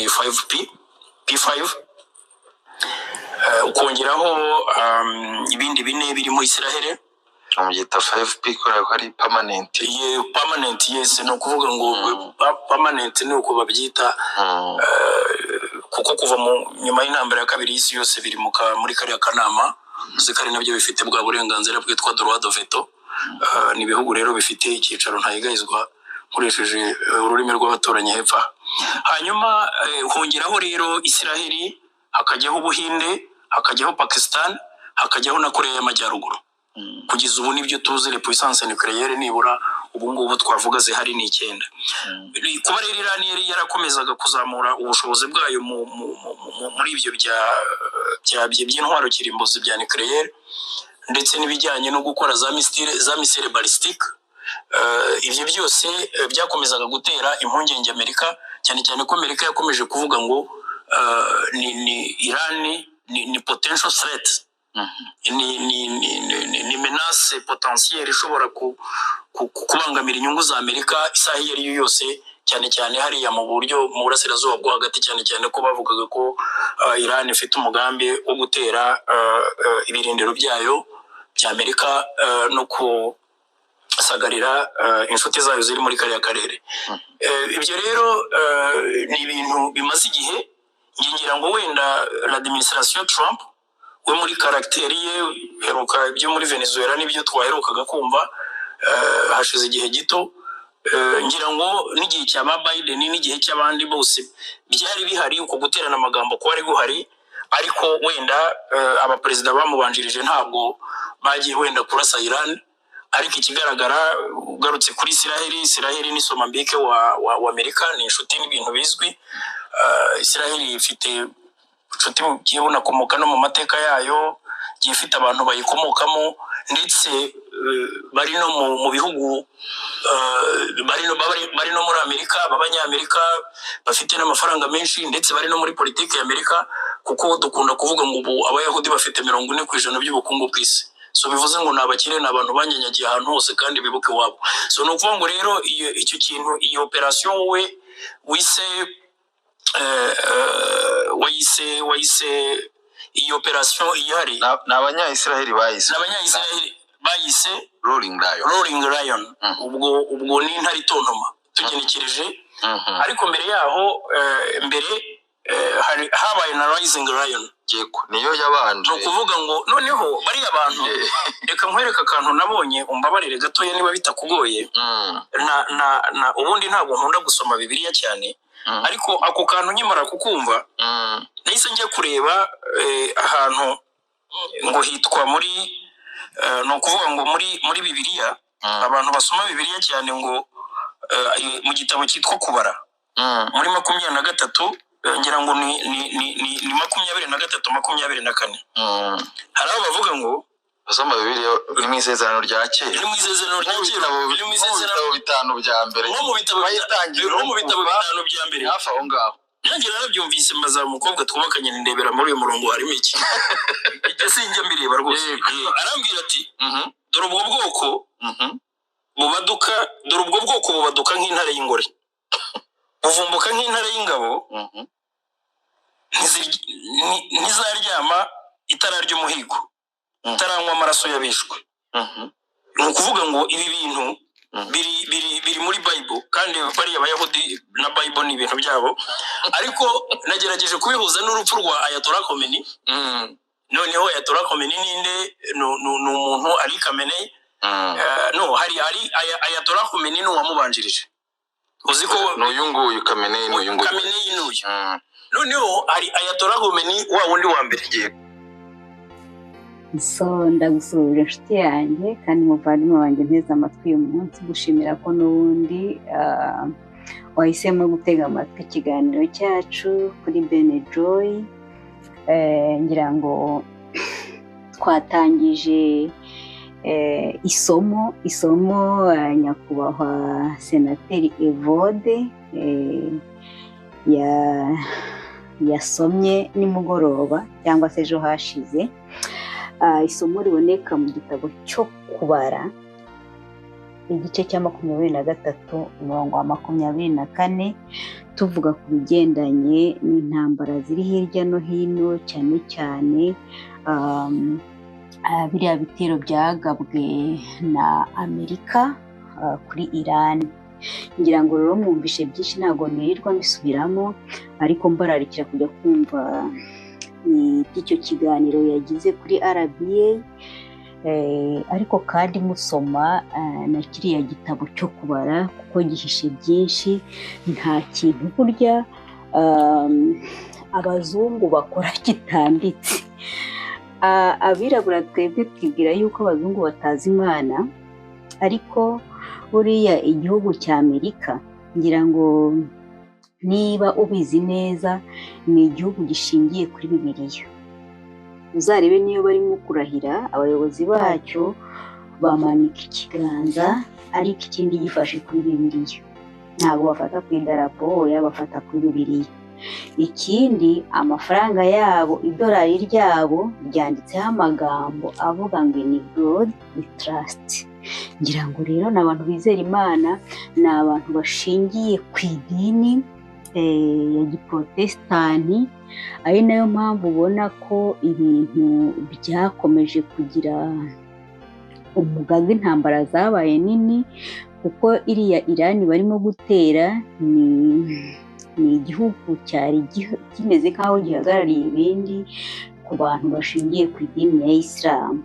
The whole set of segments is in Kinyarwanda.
Ni 5P, P5, ukongeraho ibindi bine birimo Israel. Bamubyita 5P kubera ko ari permanent. Ye, permanent, yes. Ni ukuvuga ngo permanent ni uko babyita, kuko kuva mu nyuma y'Intambara ya Kabiri y'Isi Yose biri muri kariya kanama. Uzi ko ari nabyo bifite bwa burenganzira bwitwa droit de veto. Ni ibihugu rero bifite icyicaro ntayegayizwa, nkoresheje ururimi rw'abaturanyi hepfo aha. Hanyuma hongeraho rero Israheli, hakajyaho Ubuhinde, hakajyaho Pakistan, hakajyaho na Korea y'Amajyaruguru. Kugeza ubu nibyo tuzi, les puissance nucléaire nibura ubu ngubu twavuga zihari ni icyenda. Kuba rero Irani yari yarakomezaga kuzamura ubushobozi bwayo muri ibyo by'intwaro kirimbuzi bya nucléaire, ndetse n'ibijyanye no gukora za missile balistique, ibyo byose byakomezaga gutera impungenge Amerika, cyane cyane ko Amerika yakomeje kuvuga ngo ni Irani ni potential threat, ni menace potentielle ishobora kubangamira inyungu za Amerika isaha iyo ari yo yose, cyane cyane hariya mu buryo mu Burasirazuba bwo Hagati, cyane cyane ko bavugaga ko Iran ifite umugambi wo gutera ibirindiro byayo bya Amerika no kusagarira inshuti zayo ziri muri kariya karere. Ibyo rero ni ibintu bimaze igihe. Njye ngira ngo wenda l'administration Trump we, muri caractère ye, heruka ibyo muri Venezuela n'ibyo twaherukaga kumva hashize igihe gito. Ngira ngo n'igihe cya ba Biden n'igihe cy'abandi bose byari bihari, uko guterana amagambo kwari guhari, ariko wenda abaperezida bamubanjirije ntabwo bagiye wenda kurasa Iran. Ariko ikigaragara, ugarutse kuri Israheli, Israheli ni somambike wa Amerika, ni inshuti n'ibintu bizwi. Israheli ifite inshuti bugiye bunakomoka no mu mateka yayo, igiye ifite abantu bayikomokamo, ndetse bari no mu bihugu, bari no muri Amerika b'Abanyamerika bafite n'amafaranga menshi, ndetse bari no muri politiki ya Amerika, kuko dukunda kuvuga ngo ubu Abayahudi bafite 40% by'ubukungu bw'isi. So bivuze ngo ni abakire, ni abantu banyanyagiye ahantu hose kandi bibuka iwabo. So ni ukuvuga ngo rero icyo kintu, iyo operation wowe wise wayise iyi operation ihari. Ni Abanyayisiraheli bayise. Ni Abanyayisiraheli bayise Roaring Lion. Roaring Lion. Ubwo ni intare itontoma tugenekereje. Ariko mbere yaho, mbere hari habaye na Rising Lion. Yego, niyo yabanje. Ni ukuvuga ngo noneho bariya bantu, reka nkwereke akantu nabonye, umbabarire gatoya niba bitakugoye. Na ubundi ntabwo nkunda gusoma Bibiliya cyane, ariko ako kantu nkimara kukumva nahise njya kureba ahantu ngo hitwa muri ni ukuvuga ngo muri Bibiliya, abantu basoma Bibiliya cyane, ngo mu gitabo cyitwa Kubara, muri 23, ngira ngo ni 23:24, hari aho bavuga ngo Basoma Bibiliya, ni mu Isezerano rya Kera. Ni mu Isezerano rya Nko mu Kera. bitabo Ni mu nko mu isezerano bitabo bitanu bya mbere. Nko mu bitabo Bayitangiriro. nko mu bitabo Kuva bitanu bya mbere. Hafi aho ngaho. Nanjye narabyumvise, maze umukobwa twubakanye, ndebera muri uyu murongo harimo iki? Ibyo sinjya mbireba rwose. Arambwira ati: "Dore ubwo bwoko bubaduka, dore ubwo bwoko bubaduka nk'intare y'ingore, buvumbuka nk'intare y'ingabo, ntizaryama itararya umuhigo, itaranywa amaraso y'abishwe." Ni ukuvuga ngo ibi bintu biri muri Bible, kandi bariya Abayahudi na Bible ni ibintu byabo. Ariko nagerageje kubihuza n'urupfu rwa Ayatollah Khomeini. Noneho Ayatollah Khomeini ninde? Ni umuntu ari Khamenei. No hari Ayatollah Khomeini ni uwamubanjirije, uzi ko Ni uyu nguyu Khamenei, ni uyu nguyu. Khamenei ni uyu. Noneho hari Ayatollah Khomeini wa wundi wa mbere. So ndagusuhuje inshuti yanjye kandi muvandimwe wanjye nteze amatwi uyu munsi, gushimira ko n'ubundi wahisemo gutega amatwi ikiganiro cyacu kuri Bene Joy. Ngira ngo twatangije isomo nyakubahwa Senateri Evode yasomye nimugoroba cyangwa se ejo hashize. Isomo riboneka mu gitabo cyo Kubara, igice cya 23, umurongo wa 24. Tuvuga ku bigendanye n'intambara ziri hirya no hino, cyane cyane biriya bitero byagabwe na Amerika kuri Iran. Ngira ngo rero mwumvishe byinshi, ntabwo nirirwa mbisubiramo, ariko mbararikira kujya kumva iby'icyo kiganiro yagize kuri RBA, ariko kandi musoma na kiriya gitabo cyo kubara kuko gihishe byinshi. Nta kintu burya abazungu bakora kitanditse. Abirabura twebwe twibwira yuko abazungu batazi Imana, ariko buriya igihugu cya Amerika, ngira ngo niba ubizi neza, ni igihugu gishingiye kuri Bibiliya. Uzarebe niyo barimo kurahira, abayobozi bacyo bamanika ikiganza ariko ikindi gifashe kuri Bibiliya. Ntabwo bafata ku idarapo, oya, bafata kuri Bibiliya. Ikindi, amafaranga yabo, idolari ryabo ryanditseho amagambo avuga ngo "In God we trust". Ngira ngo rero ni abantu bizera Imana, ni abantu bashingiye ku idini ya giprotesitanti, ari nayo mpamvu ubona ko ibintu byakomeje kugira umugaga, intambara zabaye nini, kuko iriya Irani barimo gutera ni igihugu cyari kimeze nk'aho gihagarariye ibindi ku bantu bashingiye ku idini ya Isilamu.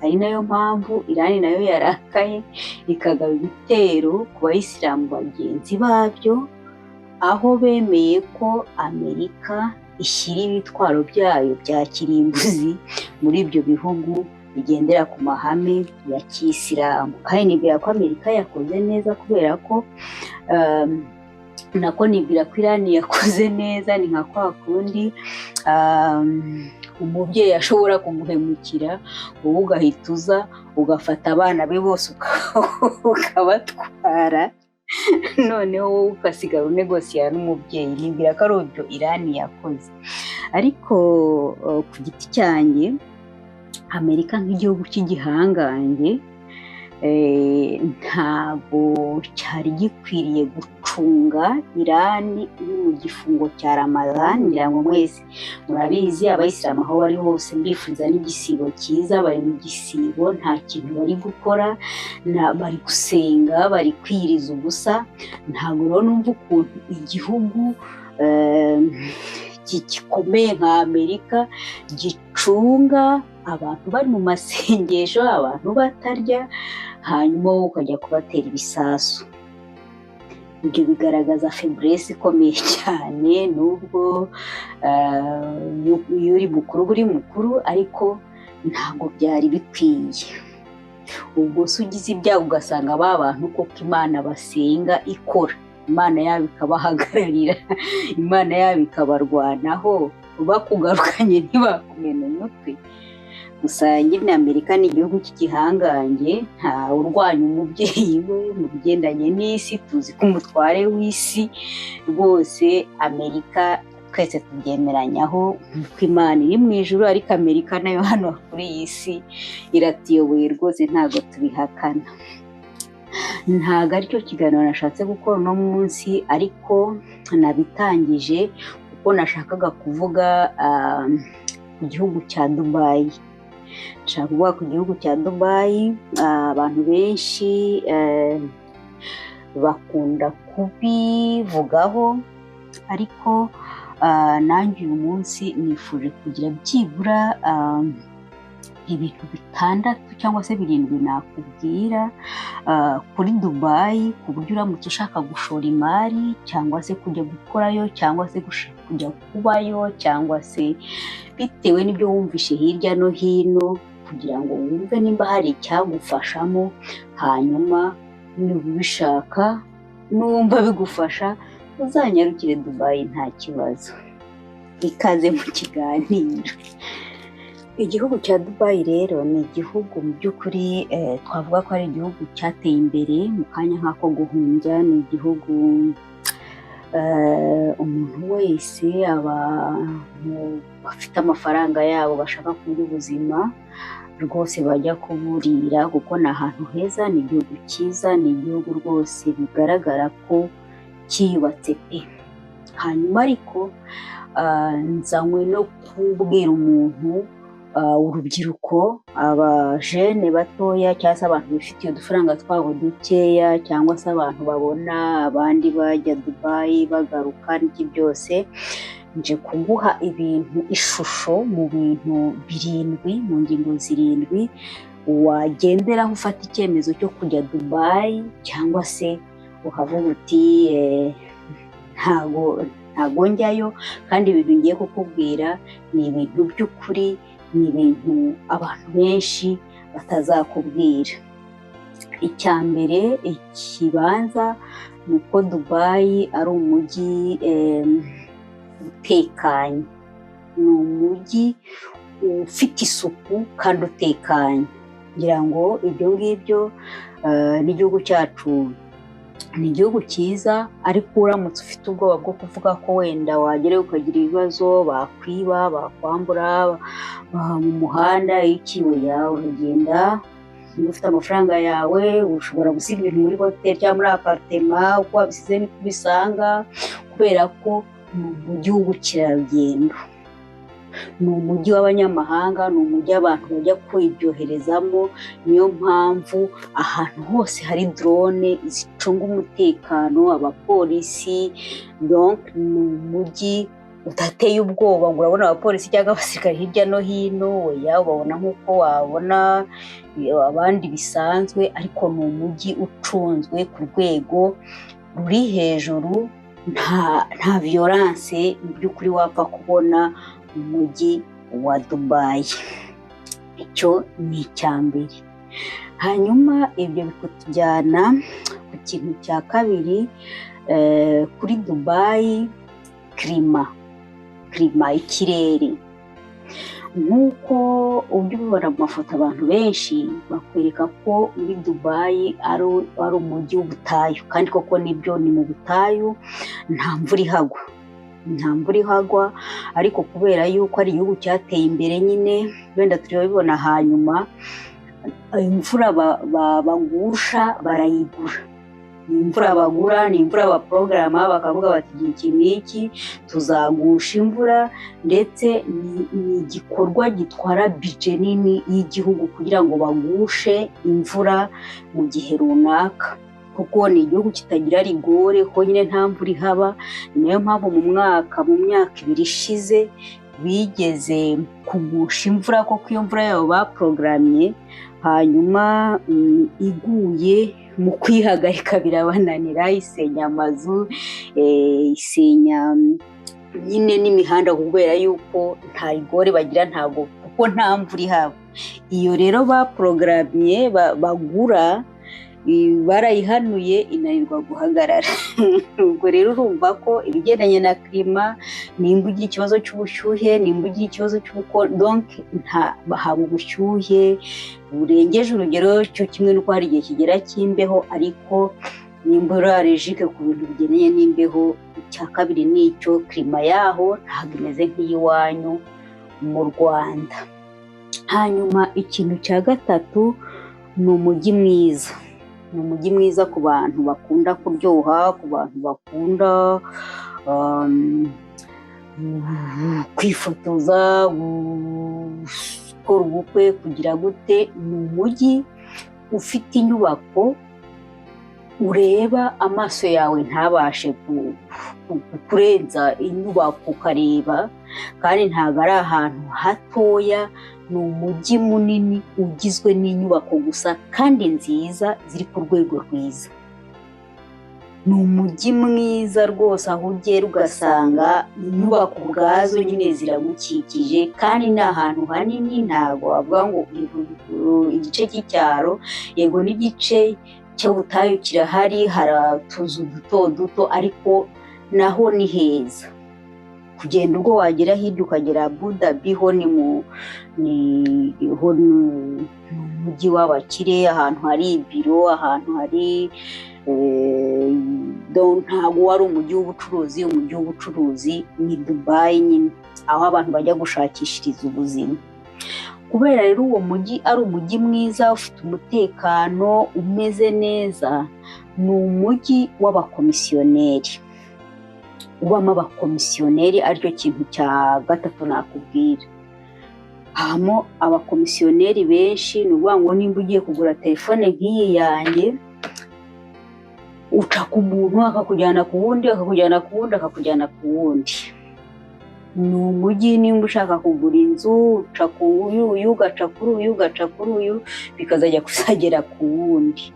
Ari nayo mpamvu Irani nayo yarakaye ikagaba ibitero ku bayisilamu bagenzi babyo, aho bemeye ko Amerika ishyira ibitwaro byayo bya kirimbuzi muri ibyo bihugu bigendera ku mahame ya kisilamu. Kandi nibwira ko Amerika yakoze neza, kubera ko nako nibwira ko Irani yakoze neza. Ni nka kwa kundi umubyeyi ashobora kuguhemukira, wowe ugahita uza ugafata abana be bose ukabatwara, noneho wowe ugasigara unegosiya n'umubyeyi. Nibwira ko ari ibyo Irani yakoze. Ariko ku giti cyanjye, Amerika nk'igihugu cy'igihangange ntabwo cyari gikwiriye gucunga Irani iri mu gifungo cya Ramadhan. Ngira ngo mwese murabizi, abayisilamu aho bari hose mbifuza n'igisibo cyiza. Bari mu gisibo, nta kintu bari gukora, bari gusenga, bari kwiyiriza ubusa. Ntabwo rero numva ukuntu igihugu gikomeye nka Amerika gicunga abantu bari mu masengesho, abantu batarya, hanyuma wowe ukajya kubatera ibisasu. Ibyo bigaragaza faiblesse ikomeye cyane. Nubwo iyo uri mukuru uba uri mukuru, ariko ntabwo byari bikwiye. Ubwo se ugize ibyago ugasanga ba bantu koko Imana basenga ikora, Imana yabo ikabahagararira, Imana yabo ikabarwanaho, bakugarukanye ntibakumena umutwe? Gusa nyine Amerika ni igihugu cy'igihangange, nta urwanya umubyeyi we mu bigendanye n'isi. Tuzi ko umutware w'isi rwose Amerika twese tubyemeranyaho ko Imana iri mu ijuru, ariko Amerika nayo hano kuri iyi si iratuyoboye rwose, ntabwo tubihakana. Ntabwo aricyo kiganiro nashatse gukora uno munsi, ariko nabitangije kuko nashakaga kuvuga ku gihugu cya Dubayi. Nshaka kuvuga ku gihugu cya Dubayi. Abantu benshi bakunda kubivugaho, ariko nanjye uyu munsi nifuje kugira byibura ibintu bitandatu cyangwa se birindwi nakubwira kuri Dubayi, ku buryo uramutse ushaka gushora imari cyangwa se kujya gukorayo cyangwa se kujya kubayo cyangwa se bitewe n'ibyo wumvishe hirya no hino, kugira ngo wumve nimba hari icyagufashamo. Hanyuma niba ubishaka, numva bigufasha, uzanyarukire Dubayi, nta kibazo. Ikaze mu kiganiro. Igihugu cya Dubayi rero ni igihugu mu by'ukuri twavuga ko ari igihugu cyateye imbere mu kanya nk'ako guhumbya. Ni igihugu umuntu wese, abantu bafite amafaranga yabo bashaka kurya ubuzima rwose bajya kuburira, kuko ni ahantu heza, ni igihugu cyiza, ni igihugu rwose bigaragara ko cyiyubatse pe. Hanyuma ariko nzanywe no kubwira umuntu, urubyiruko, abajene batoya, cyangwa se abantu bifitiye udufaranga twabo dukeya, cyangwa se abantu babona abandi bajya Dubayi bagaruka n'iki byose, nje kuguha ibintu, ishusho mu bintu birindwi, mu ngingo zirindwi wagenderaho ufata icyemezo cyo kujya Dubayi, cyangwa se ukavuga uti ntago njyayo. Kandi ibintu ngiye kukubwira ni ibintu by'ukuri, ni ibintu abantu benshi batazakubwira. Icya mbere, ikibanza ni uko Dubayi ari umujyi utekanye, ni umujyi ufite isuku kandi utekanye. Ngira ngo ibyo ngibyo, n'igihugu cyacu ni igihugu cyiza, ariko uramutse ufite ubwoba bwo kuvuga ko wenda wagerayo ukagira ibibazo, bakwiba, bakwambura mu muhanda, iki, oya, uragenda niba ufite amafaranga yawe, ushobora gusiga ibintu muri hoteli cyangwa muri appartement, uko wabisize niko ubisanga, kubera ko ni umujyi w'ubukerarugendo, ni umujyi w'abanyamahanga, ni umujyi abantu bajya kwiryoherezamo. Niyo mpamvu ahantu hose hari drone zicunga umutekano, abapolisi. Donc ni umujyi udateye ubwoba ngo urabona abapolisi cyangwa abasirikare hirya no hino, oya, ubabona nk'uko wabona abandi bisanzwe, ariko ni umujyi ucunzwe ku rwego ruri hejuru. Nta violence mu by'ukuri wapfa kubona mu mujyi wa Dubayi. Icyo ni icya mbere. Hanyuma ibyo bikatujyana ku kintu cya kabiri, kuri Dubayi, climat, ikirere. Nk'uko ujya ubibona mu mafoto, abantu benshi bakwereka ko muri Dubayi ari umujyi w'ubutayu, kandi koko nibyo, ni mu butayu, nta mvura ihagwa, nta mvura ihagwa. Ariko kubera yuko ari igihugu cyateye imbere nyine, wenda turabibona hanyuma, imvura bagusha barayigura. Ni imvura bagura, ni imvura baporogaramu, bakavuga bati igihe iki n'iki tuzagusha imvura. Ndetse ni igikorwa gitwara budget nini y'igihugu kugira ngo bagushe imvura mu gihe runaka, kuko ni igihugu kitagira rigore, ko nyine nta mvura ihaba. Ni nayo mpamvu mu myaka 2 ishize bigeze kugusha imvura, kuko iyo mvura yabo baporogaramye, hanyuma iguye, mu kwihagarika birabananira, isenya amazu, isenya nyine n'imihanda, kubera yuko nta rigore bagira, ntabwo, kuko nta mvura ihaba. Iyo rero baporogaramye bagura, barayihanuye inanirwa guhagarara. Ubwo rero urumva ko ibigendanye na climat, nimba ugira ikibazo cy'ubushyuhe, nimba ugira ikibazo cy'ubukonje, donc haba ubushyuhe burengeje urugero, cyo kimwe n'uko hari igihe kigera cy'imbeho, ariko nimba uri allergique ku bintu bigendanye n'imbeho. Icya kabiri ni icyo, climat yaho ntabwo imeze nk'iy'iwanyu mu Rwanda. Hanyuma ikintu cya gatatu, ni umujyi mwiza, ni umujyi mwiza ku bantu bakunda kuryoha, ku bantu bakunda kwifotoza, gukora ubukwe, kugira gute. Ni umujyi ufite inyubako ureba amaso yawe ntabashe kurenza inyubako ukareba, kandi ntabwo ari ahantu hatoya, ni umujyi munini ugizwe n'inyubako gusa kandi nziza ziri ku rwego rwiza. Ni umujyi mwiza rwose, aho ugera ugasanga inyubako ubwazo nyine ziragukikije, kandi ni ahantu hanini, ntabwo wavuga ngo igice cy'icyaro. Yego, n'igice cy'ubutayu kirahari, hari utuzu duto duto, ariko naho ni heza. Kugenda ubwo wagera hirya ukagera Abu Dhabi, ho ni mu ni ho ni umujyi w'abakire, ahantu hari ibiro, ahantu hari, ntabwo wari umujyi w'ubucuruzi. Umujyi w'ubucuruzi ni Dubayi nyine, aho abantu bajya gushakishiriza ubuzima. Kubera rero uwo mujyi ari umujyi mwiza, ufite umutekano, umeze neza, ni umujyi w'abakomisiyoneri. ubamo abakomisiyoneri, aricyo kintu cya gatatu nakubwira. Habamo abakomisiyoneri benshi. Ni ukuvuga ngo nimba ugiye kugura telefone nk'iyi yanjye, uca ku muntu, akakujyana ku wundi, akakujyana ku wundi, akakujyana ku wundi. Ni umujyi nimba ushaka kugura inzu, uca ku uyu, ugaca kuri uyu, ugaca kuri uyu, bikazajya kuzagera ku wundi.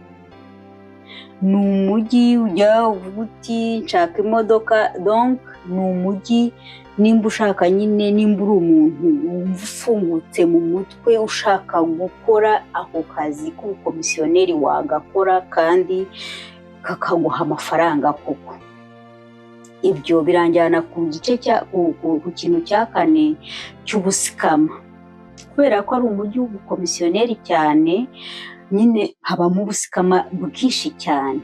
Ni umujyi ujya uvuga uti nshaka imodoka. Donc ni umujyi nimba ushaka nyine, nimba uri umuntu wumva ufungutse mu mutwe, ushaka gukora ako kazi k'ubukomisiyoneri, wagakora kandi kakaguha amafaranga koko. Ibyo biranjyana ku gice cya ku kintu cya kane cy'ubusikama. Kubera ko ari umujyi w'ubukomisiyoneri cyane, nyine habamo ubusikama bwinshi cyane.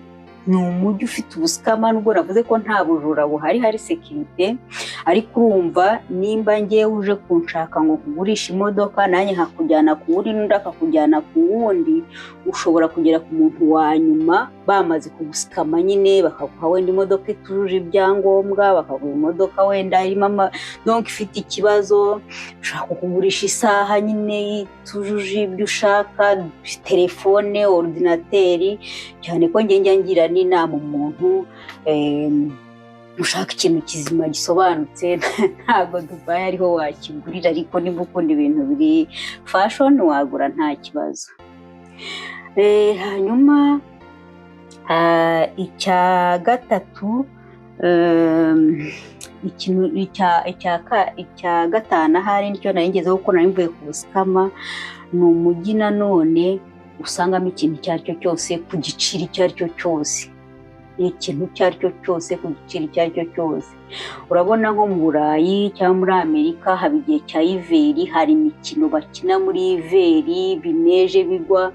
Ni umujyi ufite ubusikama, nubwo navuze ko nta bujura buhari, hari sécurité, ariko urumva nimba ngewe uje kunshaka ngo nkugurishe imodoka, nanjye nkakujyana ku wundi, n'undi akakujyana ku wundi, ushobora kugera ku muntu wa nyuma bamaze kugusikama nyine, bakaguha wenda imodoka itujuje ibyangombwa, bakaguha imodoka wenda irimo ama donc ifite ikibazo, ushobora kukugurisha isaha nyine itujuje ibyo ushaka, telefone, ordinateur. Cyane ko njye njya ngira n'inama umuntu ushaka ikintu kizima gisobanutse, ntabwo Dubai ariho wakigurira, ariko niba ukunda ibintu biri fashion wagura nta kibazo. Hanyuma icya gatatu, icya gatanu ahari nicyo nari ngezeho kuko nari mvuye ku busikama. Ni umujyi nanone usangamo ikintu icyo ari cyo cyose ku giciro icyo ari cyo cyose, ikintu icyo ari cyo cyose ku giciro icyo ari cyo cyose. Urabona nko mu Burayi cyangwa muri Amerika haba igihe cya hiver, hari imikino bakina muri hiver, bineje bigwa.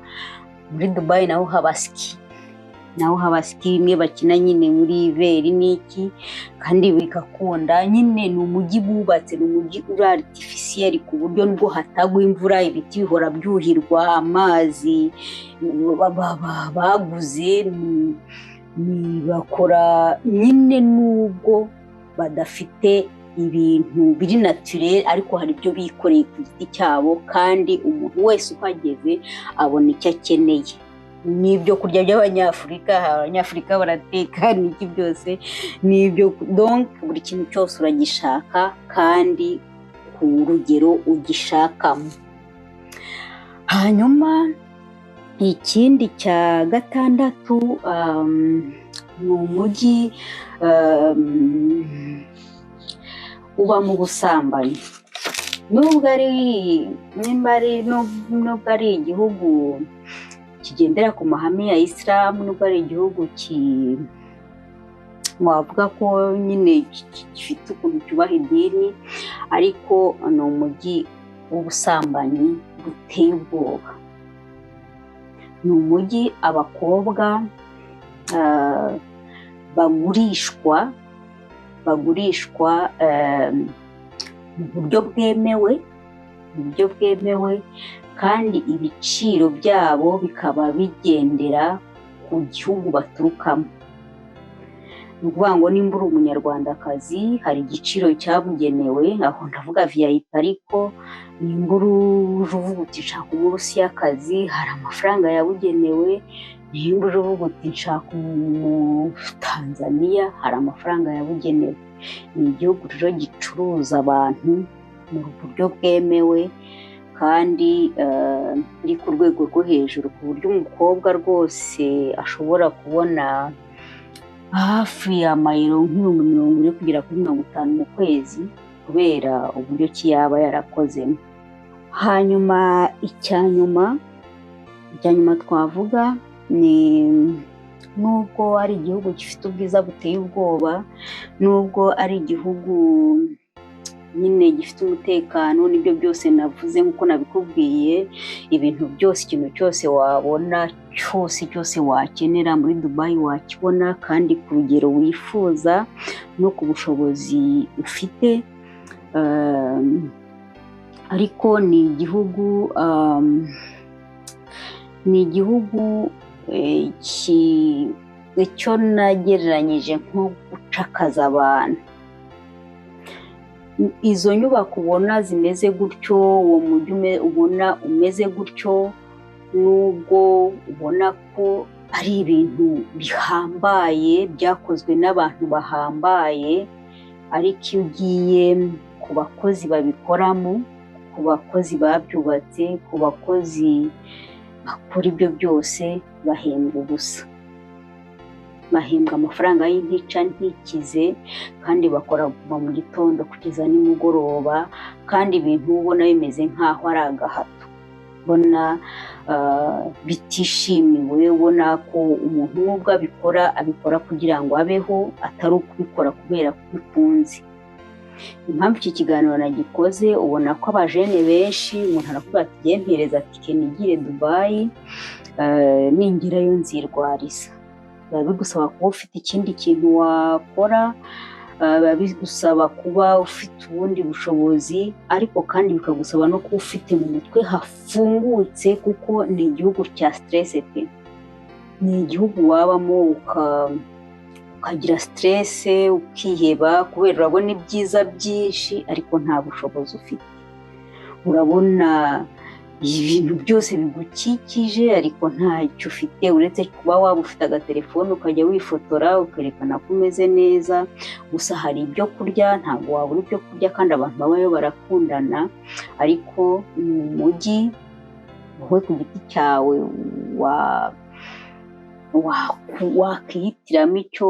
Muri Dubai naho haba ski, naho haba ski imwe bakina nyine muri hiver n'iki, kandi bigakunda nyine. Ni umujyi bubatse, ni umujyi uri artificiel, ku buryo nubwo hatagwa imvura, ibiti bihora byuhirwa amazi baguze. Ni bakora nyine nubwo badafite ibintu biri naturel, ariko hari ibyo bikoreye ku giti cyabo, kandi umuntu wese uhageze abona icyo akeneye. N'ibyo kurya by'Abanyafurika, Abanyafurika barateka n'iki byose n'ibyo. Donc buri kintu cyose uragishaka kandi ku rugero ugishakamo. Hanyuma ikindi cya gatandatu, ni umujyi ubamo ubusambanyi. Nubwo ari nimba ari nubwo ari igihugu kigendera ku mahame ya Isilamu, nubwo ari igihugu wavuga ko nyine gifite ukuntu cyubaha idini, ariko ni umujyi w'ubusambanyi buteye ubwoba. Ni umujyi abakobwa bagurishwa mu buryo bwemewe, mu buryo bwemewe, kandi ibiciro byabo bikaba bigendera ku gihugu baturukamo. Ni ukuvuga ngo nimba uri Umunyarwandakazi hari igiciro cyabugenewe, aho ndavuga VIP, ariko nimba uje uvuga uti nshaka Umurusiyakazi, hari amafaranga yabugenewe, nimba uje uvuga uti nshaka Umutanzaniya, hari amafaranga yabugenewe. Ni igihugu rero gicuruza abantu mu buryo bwemewe kandi biri ku rwego rwo hejuru, ku buryo umukobwa rwose ashobora kubona hafi amayero nk'ibihumbi 40 kugera kuri 50 mu kwezi, kubera uburyo ki yaba yarakozemo. Hanyuma icya nyuma twavuga ni nubwo ari igihugu gifite ubwiza buteye ubwoba, nubwo ari igihugu nyine gifite umutekano, n'ibyo byose navuze nk'uko nabikubwiye, ibintu byose, ikintu cyose wabona cyose cyose wakenera muri Dubai wakibona, kandi ku rugero wifuza no ku bushobozi ufite. Ariko ni igihugu icyo nagereranyije nko gucakaza abantu. Izo nyubako ubona zimeze gutyo, uwo mujyi ubona umeze gutyo, nubwo ubona ko ari ibintu bihambaye byakozwe n'abantu bahambaye, ariko iyo ugiye ku bakozi babikoramo, ku bakozi babyubatse, ku bakozi bakora ibyo byose, bahembwa ubusa. Bahembwa amafaranga y'intica ntikize, kandi bakora kuva mu gitondo kugeza nimugoroba, kandi ibintu ubona bimeze nk'aho ari agahato. Ubona bitishimiwe, ubona ko umuntu nubwo abikora, abikora kugira ngo abeho, atari ukubikora kubera ko bikunze. Impamvu iki kiganiro nagikoze, ubona ko abajene benshi, umuntu aravuga ati: "Ngiye, mpereza tike nigire Dubayi, ningerayo nzirwariza." Biba bigusaba kuba ufite ikindi kintu wakora, biba bigusaba kuba ufite ubundi bushobozi, ariko kandi bikagusaba no kuba ufite mu mutwe hafungutse, kuko ni igihugu cya stress pe. Ni igihugu wabamo ukagira stress, ukiheba, kubera urabona ibyiza byinshi ariko nta bushobozi ufite. Urabona ibintu byose bigukikije ariko ntacyo ufite, uretse kuba waba ufite agatelefone ukajya wifotora ukerekana ko umeze neza. Gusa hari ibyo kurya, ntabwo wabura ibyo kurya, kandi abantu babayo barakundana, ariko ni umujyi wowe ku giti cyawe wakwihitiramo icyo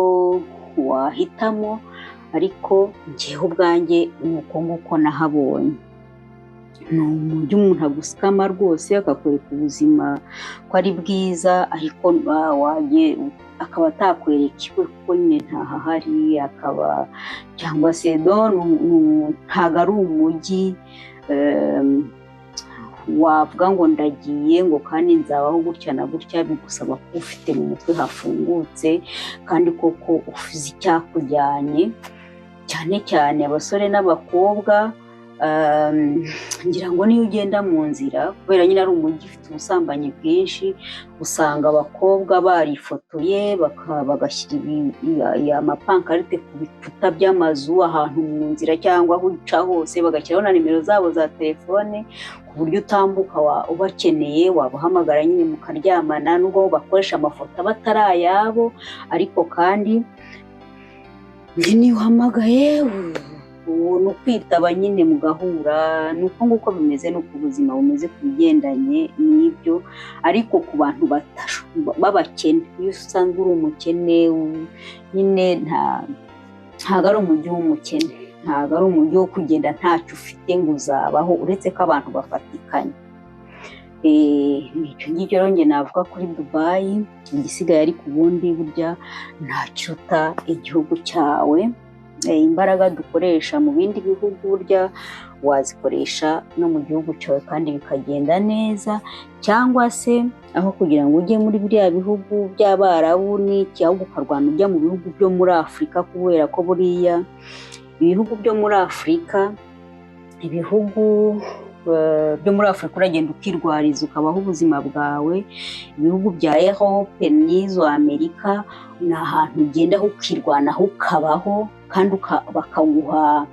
wahitamo, ariko njyewe ubwanjye ni uko nguko nahabonye. Ni umujyi umuntu agusikama rwose, akakwereka ubuzima ko ari bwiza, ariko akaba atakwereka iwe kuko nyine ntahahari, akaba cyangwa se ntabwo ari umujyi wavuga ngo ndagiye ngo kandi nzabaho gutya na gutya. Bigusaba kuba ufite mu mutwe hafungutse kandi koko uzi icyakujyanye, cyane cyane abasore n'abakobwa. Ngira ngo niyo ugenda mu nzira, kubera nyine ari umujyi ufite ubusambanyi bwinshi, usanga abakobwa barifotoye, bagashyira amapankarite ku bikuta by'amazu ahantu mu nzira cyangwa aho uca hose, bagashyiraho na nimero zabo za telefone, ku buryo utambuka ubakeneye wabahamagara nyine mukaryamana, nubwo bakoresha amafoto aba atari ayabo. Ariko kandi niyo uhamagaye ni ukwitaba nyine mugahura. Ni uko nguko bimeze, ni uko ubuzima bumeze ku bigendanye n'ibyo. Ariko ku bantu b'abakene, iyo usanzwe uri umukene nyine, ntabwo ari umujyi w'umukene, ntabwo ari umujyi wo kugenda ntacyo ufite ngo uzabaho, uretse ko abantu bafatikanya. Icyo ngicyo rero njye navuga kuri Dubayi. Igisigaye ariko ubundi burya ntakiruta igihugu cyawe. Imbaraga dukoresha mu bindi bihugu burya wazikoresha no mu gihugu cyawe kandi bikagenda neza, cyangwa se aho kugira ngo ujye muri biriya bihugu by'Abarabu n'iki, ahubwo ukarwana ujya mu bihugu byo muri Afurika, kubera ko buriya ibihugu byo muri Afurika, ibihugu byo muri Afurika uragenda ukirwariza, ukabaho ubuzima bwawe. Ibihugu bya Europe n'izo Amerika ni ahantu ugenda ukirwanaho, ukabaho, kandi bakaguha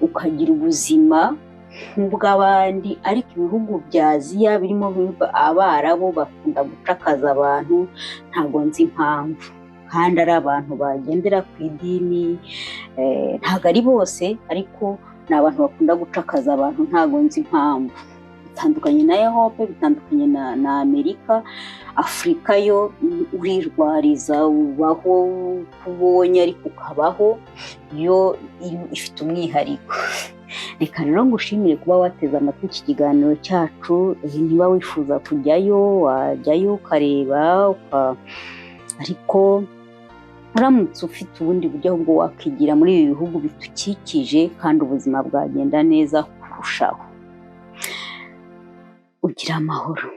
ukagira ubuzima nk'ubw'abandi. Ariko ibihugu bya Aziya birimo Abarabu bakunda gucakaza abantu, ntabwo nzi impamvu, kandi ari abantu bagendera ku idini. Ntabwo ari bose, ariko ni abantu bakunda gucakaza abantu, ntabwo nzi impamvu. Bitandukanye na Europe, bitandukanye na Amerika. Afurika yo urirwariza, ubaho uko ubonye, ariko ukabaho. Yo ifite umwihariko. Reka rero ngushimire kuba wateze amatwi iki kiganiro cyacu. Niba wifuza kujyayo, wajyayo ukareba, ariko uramutse ufite ubundi buryo, ahubwo wakigira muri ibi bihugu bidukikije kandi ubuzima bwagenda neza kurushaho. Ugira amahoro.